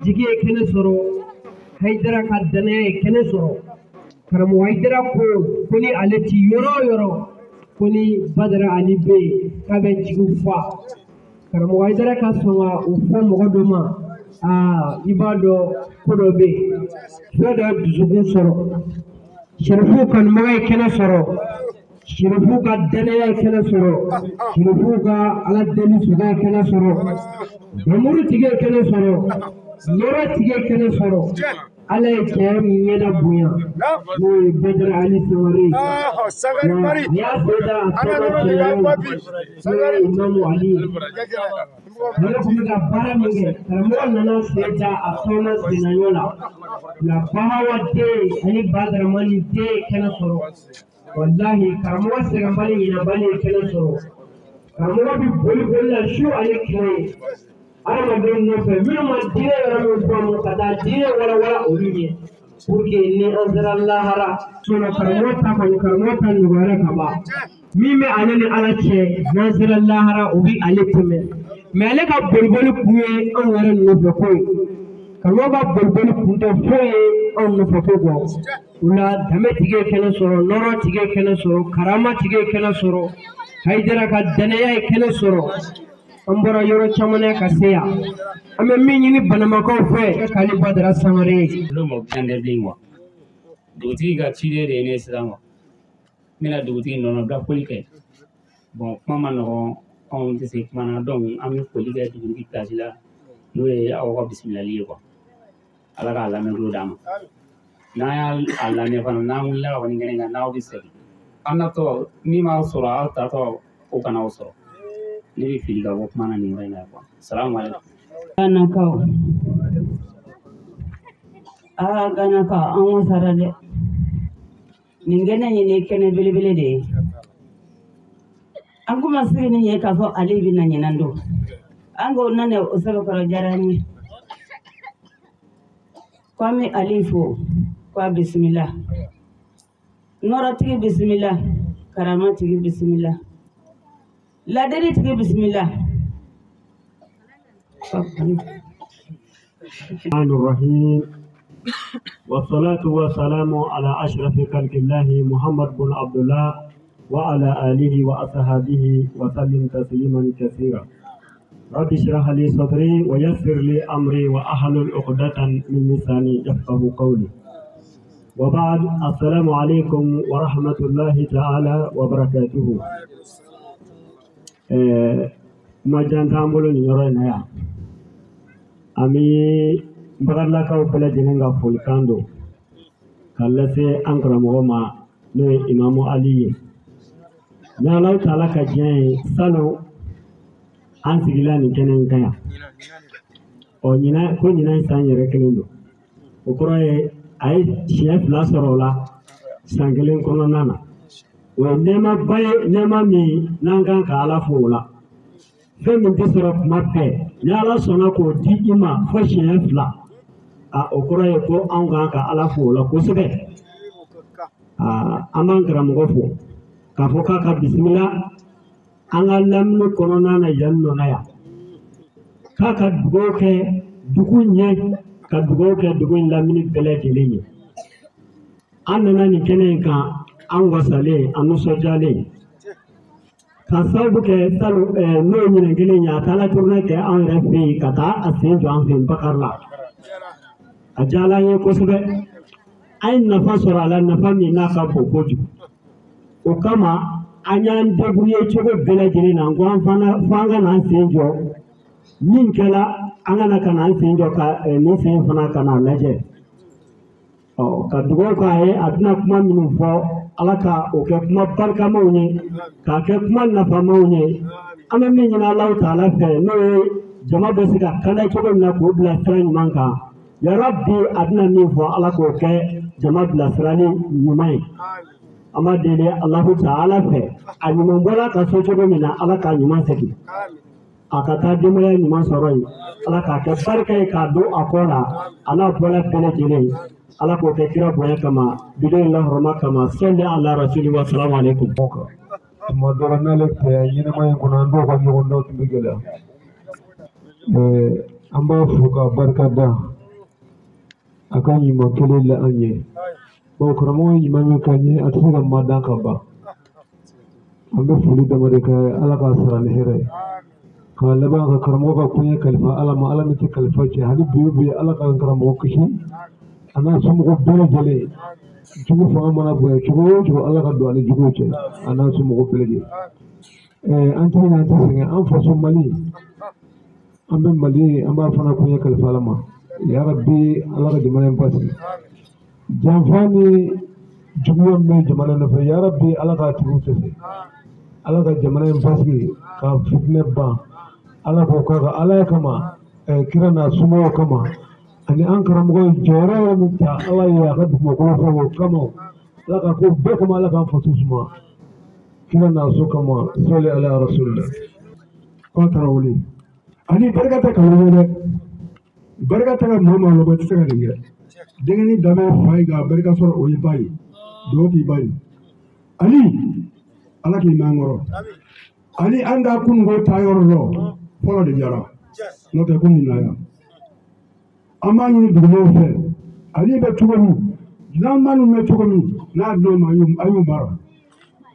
Jigi ye kɛnɛ sɔrɔ, Hayidara ka danaya ye kɛnɛ sɔrɔ. Karamɔgɔ Hayidara ko ni ale ti yɔrɔ o yɔrɔ, ko ni Badara Ali bɛ yen k'a bɛ jigiw fa. Karamɔgɔ Hayidara ka sɔn ka o fɔ mɔgɔ dɔ ma, aa i b'a dɔn ko dɔ bɛ yen, fɛn dɔ ye dusukun sɔrɔ. Sɛrifuw kanubaga ye kɛnɛ sɔrɔ, Sɛrifuw ka danaya ye kɛnɛ sɔrɔ, Sɛrifuw ka ala deli sɔgɔ ye kɛnɛ sɔrɔ, Bamuru tigi ye kɛnɛ sɔrɔ, Yɔrɔ tigi ye kɛnɛ sɔrɔ. Ala ye cɛ min ɲɛda bonya, n'o ye Badara Ali Sangare ye. N'i y'a sen da a tɔgɔ cɛya la, n'o ye Imamu Ali ye. Ale tun bɛ ka baara min kɛ, karamɔgɔ nana sen da a tɔɔrɔ sennayɔ la. Nka Bahawa den ani Badaramani den ye kɛnɛ sɔrɔ. Walahi karamɔgɔ sɛgɛnbali ɲinɛbali ye kɛnɛ sɔrɔ. Karamɔgɔ bɛ boli boli la su ani tile adamadenw nɔfɛ minnu ma diinɛ yɛrɛ min faamu ka taa diinɛ walawala olu ye pour que ni an sera lahara. Sinon karamɔgɔ ta kɔni, karamɔgɔ ta nɔgɔyara ka ban. Min bɛ ale ni Ala cɛ, n'an sera lahara o bɛ ale tɛmɛ. Mais ale ka boliboli kun ye anw yɛrɛ nɔfɛ ko ye. Karamɔgɔ ka boliboli kun tɛ foyi ye anw nɔfɛ ko kɔ. O la danbe tigi ye kɛnɛ sɔrɔ, nɔrɔ tigi ye kɛnɛ sɔrɔ, karama tigi ye kɛnɛ sɔrɔ, Hayidara ka danaya ye kɛnɛ sɔrɔ. An bɔra yɔrɔ caman na ka se yan. An bɛ min ɲini Banamakaw fɛ k'ale Badara Sangare ye. Olu ma fɛn tɛ bilen quoi. Dugutigi ka ciden de ye ne sisan quoi. N bɛna dugutigi nɔnɔbila foli kɛ. Bon, kuma ma nɔgɔn, anw tɛ se kuma na, donc an bɛ foli kɛ dugutigi place la, n'o ye aw ka bisimilali ye quoi. Ala k'a lamɛn tulo d'an ma. N'an y'a lamɛn fana, n'an wulila ka bɔ nin kɛnɛ kan, n'aw bɛ segin an natɔ, min b'aw sɔrɔ aw tatɔ, o kana aw sɔrɔ. Ne bɛ fili ka bɔ kuma na nin yɔrɔ in na quoi. Salamu aleykum. Ganakaw, aa Ganakaw, an wasara dɛ. Nin kɛnɛ in ye kɛnɛ belebele de ye. An kuma sigi nin ye k'a fɔ ale bɛ na ɲinan don. An ko nana o sɛbɛkɔrɔ diyara an ye. Ko an bɛ Ali fo, ko a bisimila. Nɔrɔtigi bisimila, karamatigi bisimila, laderitigi bisimila. الرحمن الرحيم والصلاة والسلام على أشرف خلق الله محمد بن عبد الله وعلى آله وأصحابه وسلم تسليما كثيرا. رب اشرح لي صدري ويسر لي أمري وأحلل عقدة من لساني يفقه قولي. وبعد، السلام عليكم ورحمة الله تعالى وبركاته. Ma jan t'an bolo nin yɔrɔ in na yan. An bɛ Bagadilakaw bɛɛ lajɛlen ka folikan don ka lase an karamɔgɔ ma, n'o ye Imamu Ali ye. Ni Alahu Taala ka diɲɛ ye, salon an sigila nin kɛnɛ in kan yan. Ɔ ɲinan ko ɲinan san yɛrɛ kelen don. O kɔrɔ ye a ye siɲɛ 2 sɔrɔ o la san kelen kɔnɔna na. O ye nɛɛmaba ye, nɛɛma min n'an kan ka Ala fo o la. Fɛn min tɛ sɔrɔ kuma bɛɛ, ni Ala sɔnna k'o di i ma fo siɲɛ 2, a o kɔrɔ ye ko anw kan ka Ala fo o la kosɛbɛ. Aa an b'an karamɔgɔ fo k'a fɔ k'a ka bisimila an ka lamini kɔnɔna na yan nɔ na yan, k'a ka dugawu kɛ dugu ɲɛ, ka dugawu kɛ dugu in lamini bɛɛ lajɛlen ye. An nana nin kɛnɛ in kan, an wasalen, an nisɔndiyalen, ka sababu kɛ salon n'o ye ɲinan kelen ye, a taara tournée kɛ anw yɛrɛ fɛ yen ka taa a sen jɔ an fɛ yen Bakari la. A diyara an ye kosɛbɛ. An ye nafa sɔrɔ a la, nafa min n'a ka bon kojugu. O kama an y'an débrouiller cogo bɛɛ lajɛlen na, ko an fana fo an ka n'an sen jɔ min kɛla, an ka na ka n'an sen jɔ ka nin sen fana ka n'a lajɛ. Ɔ ka dugawu k'a ye, a bɛna kuma minnu fɔ, Ala ka o kɛ kuma barikamaw ye, k'a kɛ kuma nafamaw ye. An bɛ min ɲini Alahu Taala fɛ, n'o ye jama bɛ se ka kanda cogo min na k'o bila sira ɲuman kan, yarabi a bɛna min fɔ, Ala k'o kɛ jama bilasirali ɲuman ye. An b'a deli Alahu Taala fɛ, a ɲuman bɔra ka so cogo min na, Ala k'a ɲuman segin, a ka taa denbaya ɲuman sɔrɔ yen, Ala k'a kɛ barika ye k'a don a kɔ la, a n'a bɔla bɛɛ lajɛlen, Ala k'o kɛ kira bonya kama, bidon in lahɔrɔma kama, sɔli ala rasuli wa salamu aleykum. Tuma dɔ la n'ale tun tɛ ɲɛnɛmaya in kɔnɔ, an dɔw ka ɲɔgɔn dɔn tun bɛ gɛlɛya. An b'a fo k'a barika da a ka ɲuman kelen la an ye. Bawo karamɔgɔ ye ɲuman min k'an ye, a tɛ se ka madan ka ban. An bɛ foli dama de kɛ, Ala k'a sara ni hɛrɛ ye. K'a laban ka karamɔgɔ ka koɲɛ kalifa Ala ma, Ala min tɛ kalifa cɛ. Hali bi bi Ala ka karamɔgɔ kisi a n'a somɔgɔw bɛɛ lajɛlen. Jugu fanga mana bonya cogo o cogo, Ala ka don ani juguw cɛ a n'a somɔgɔw bɛɛ lajɛlen. An tɛ ɲinɛ, an tɛ sɛgɛn, an faso Mali, an bɛ Mali, an b'a fana koɲɛ kalifa Ala ma. Yarabi Ala ka jamana in basigi. Janfa ni juguya min bɛ jamana nɔfɛ, yarabi Ala k'a tigiw dɛsɛ. Ala ka jamana in basigi ka fitinɛ ban. Ala k'o k'a kan Ala kama, kira n'a somɔgɔw kama, ani an karamɔgɔ ye jɔyɔrɔ yɛrɛ min ta Ala ye a ka dugumakolo fɛ o kama. Ala ka ko bɛɛ kama, Ala k'an faso suma. Kira n'a so kama, sɔli ala rasulillah. K'a tarawele ani barika tɛ kalan ye dɛ, barika tɛ ka maa maa lɔbɔ, i tɛ se ka nin kɛ. Denkɛnin da bɛ fa ye k'a barika sɔrɔ, o ye ba ye, dugawu k'i ba ye. Ani Ala k'i mɛn an kɔrɔ. Ani an ka kununko taa yɔrɔ dɔ fɔlɔ de jara, n'o tɛ ko nin na yan. An b'a ɲini dugumɔgɔw fɛ, ani bɛ cogo min, n'an ma ninnu bɛ cogo min, n'a d'o ma, an y'u mara.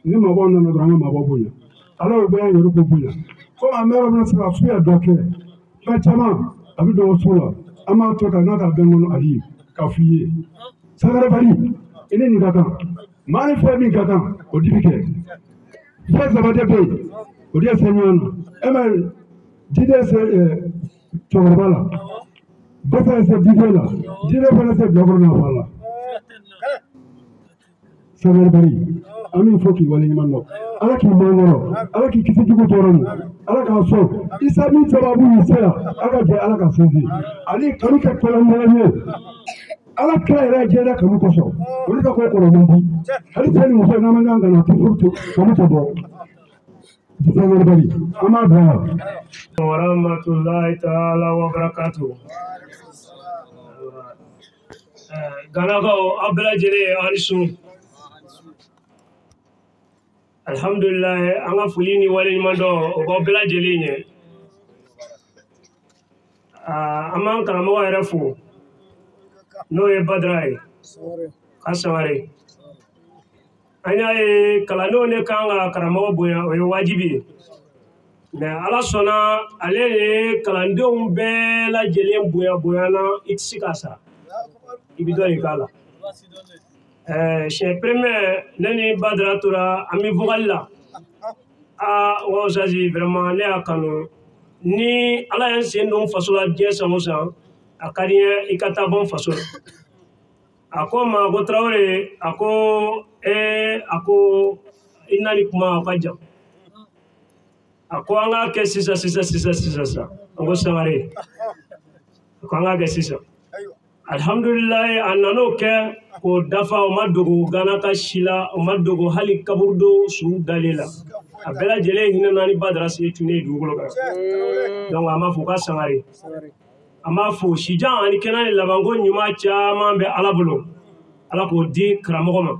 Ni mabɔ nana dɔrɔn, an ka mabɔ bonya. Ala y'o bɛɛ yɛrɛ ko bonya. Komi an bɛ yɔrɔ min na sisan, su ye dɔ kɛ, fɛn caman a bɛ dɔgɔ so la, an b'a to ka n'a ka bɛn kɔnɔ ali k'a f'i ye. Sangare bari, i ni nin ka kan, maa ni fɛn min ka kan, o di bi kɛ. Fɛn saba de bɛ yen, o de ye se ɲɔgɔn na. E ma ye, jiden se cɛkɔrɔba la, dɛsɛ se diden la, jiden fana se bilakoro n'a fa la. Sangare bari, an b'i fo k'i waleɲuman dɔn. Ala k'i mɛn kɔrɔ, Ala k'i kisi jugu tɔɔrɔ ma, Ala k'a sɔn. Isa min sababu y'i se yan, ala ka jɛ, Ala ka sinsin. Ale kanu kɛ kɔlɔnmɔgɔ ye. Ala kira yɛrɛ jɛra kanu kosɔn, olu ka ko kɔrɔ man di. Hali cɛ ni muso n'an ma ɲɔgɔn kan, a tɛ furu to, kanu tɛ bɔ. Sangare bari, an b'a bila yan. Wa rahmatullahi ta'ala wa barakatuh. Ganakaw, aw bɛɛ lajɛlen aw ni su. Alhamdulilayi, an ka foli ni waleɲuman dɔn o b'aw bɛɛ lajɛlen ɲɛ. An b'an karamɔgɔ yɛrɛ fo, n'o ye Badara ye ka Sangare. An y'a ye kalandenw de kan ka karamɔgɔ bonya, o ye wajibi ye. Mɛ Ala sɔnna, ale de ye kalandenw bɛɛ lajɛlen bonya bonyana, i tɛ se k'a sara, i bɛ dɔ de k'a la. Siɲɛ premier ne ni Badara tora an bɛ vocal la. Aa, wa Oustaz, vraiment ne y'a kanu. Ni Ala ye n sen don faso la diɲɛ san o san, a ka di n ye i ka taa bɔ n faso la. A ko n ma ko Tarawele, a ko a ko i na ni kuma o ka jan. A ko an k'a kɛ sisan sisan sisan sisan sisan. An ko Sangare. A ko an k'a kɛ sisan. Alhamdulilayi, a nan'o kɛ k'o dafa, o ma dogo Gana ka si la, o ma dogo hali kaburudo su dalen la. A bɛɛ lajɛlen hinɛ na ni Badara se tun ye dugukolo kan. Donc an b'a fɔ ka Sangare. An b'a fɔ sijan ani kɛnɛ ni labanko ɲuman caman bɛ Ala bolo. Ala k'o di karamɔgɔ ma.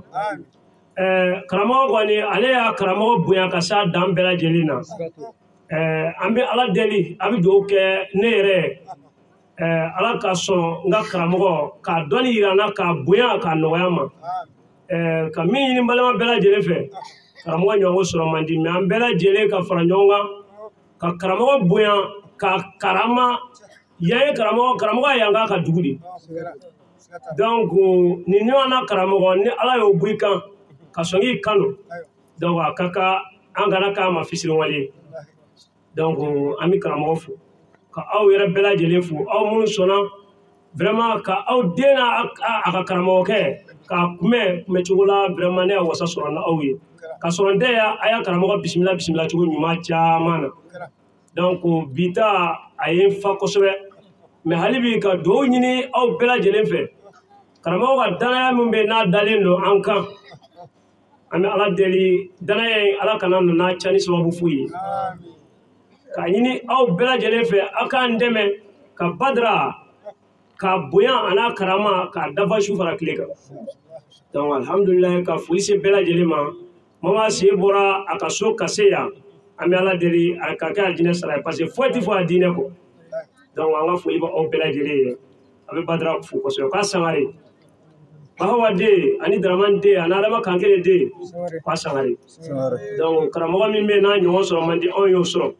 Karamɔgɔ kɔni, ale y'a karamɔgɔ bonya ka s'a dan bɛɛ lajɛlen na. An bɛ Ala deli, a bɛ dugawu kɛ ne yɛrɛ ye. Ala ka sɔn n ka karamɔgɔ k'a dɔnni yira n na, k'a bonya, k'a nɔgɔya ma. Ka min ɲini n balima bɛɛ lajɛlen fɛ, karamɔgɔ ɲɔgɔn sɔrɔ man di, mɛ an bɛɛ lajɛlen ka fara ɲɔgɔn kan ka karamɔgɔ bonya, ka karama yan ye karamɔgɔ, karamɔgɔ ye yan k'a ka dugu de. Donc nin ɲɔgɔn na karamɔgɔ, ni Ala y'o bɔ i kan ka sɔn k'i kanu, donc a ka kan an kana k'a ma fisiriwale ye. Donc an bɛ karamɔgɔ fo, ka aw yɛrɛ bɛɛ lajɛlen fo, aw minnu sɔnna vraiment ka aw den n'a a ka karamɔgɔkɛ k'a kunbɛn kunbɛncogo la, vraiment ne y'a wasa sɔrɔ n'aw ye. Ka sɔrɔ n tɛ ya, a y'a karamɔgɔ bisimila bisimila cogo ɲuman caman na. Donc bi ta a ye n fa kosɛbɛ, mɛ hali bi ka dugawu ɲini aw bɛɛ lajɛlen fɛ. Karamɔgɔ ka danaya min bɛ n'a dalen don an kan, an bɛ Ala deli danaya in Ala kana na n'a cani sababu foyi ye. K'a ɲini aw bɛɛ lajɛlen fɛ, aw k'an dɛmɛ ka Badara k'a bonya a n'a karama k'a dafa su fara tile kan. Donc alhamdulilayi, ka foli se bɛɛ lajɛlen ma. Mama sen bɔra a ka so ka se yan, an bɛ Ala deli a ka kɛ alijinɛ sara ye, parce que foyi tɛ fɔ a diinɛ kɔ. Donc an ka foli bɛ aw bɛɛ lajɛlen ye. A bɛ Badara fo kosɛbɛ k'a Sangare, Bahawa den ani Dramane den ani Adama Kankere den, k'a Sangare. Donc karamɔgɔ min bɛ yen n'a ɲɔgɔn sɔrɔ man di, anw y'o sɔrɔ.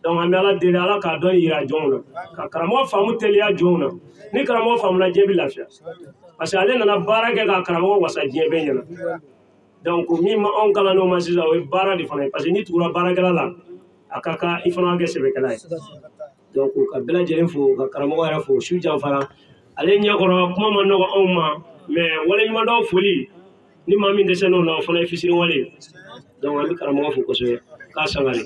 Donc an bɛ Ala deli, Ala k'a dɔn yira jɔnw na, ka karamɔgɔ faamu teliya jɔnw na. Ni karamɔgɔ faamuna, diɲɛ bɛ lafiya, parce que ale nana baara kɛ ka karamɔgɔ wasa diɲɛ bɛɛ ɲɛna. Donc min ma anw kalan n'o ma sisan, o ye baara de fana ye, parce que n'i tugura baarakɛla la, a ka kan i fana ka kɛ sɛbɛkɛla ye. Donc ka bɛɛ lajɛlen fo, ka karamɔgɔ yɛrɛ fo. Su janfara ale ɲɛkɔrɔ, kuma ma nɔgɔ anw ma, mais waleɲumandɔn foli ni maa min dɛsɛ n'o la, o fana ye fisiriwale ye. Donc an bɛ karamɔgɔ fo kosɛbɛ k'a Sangare.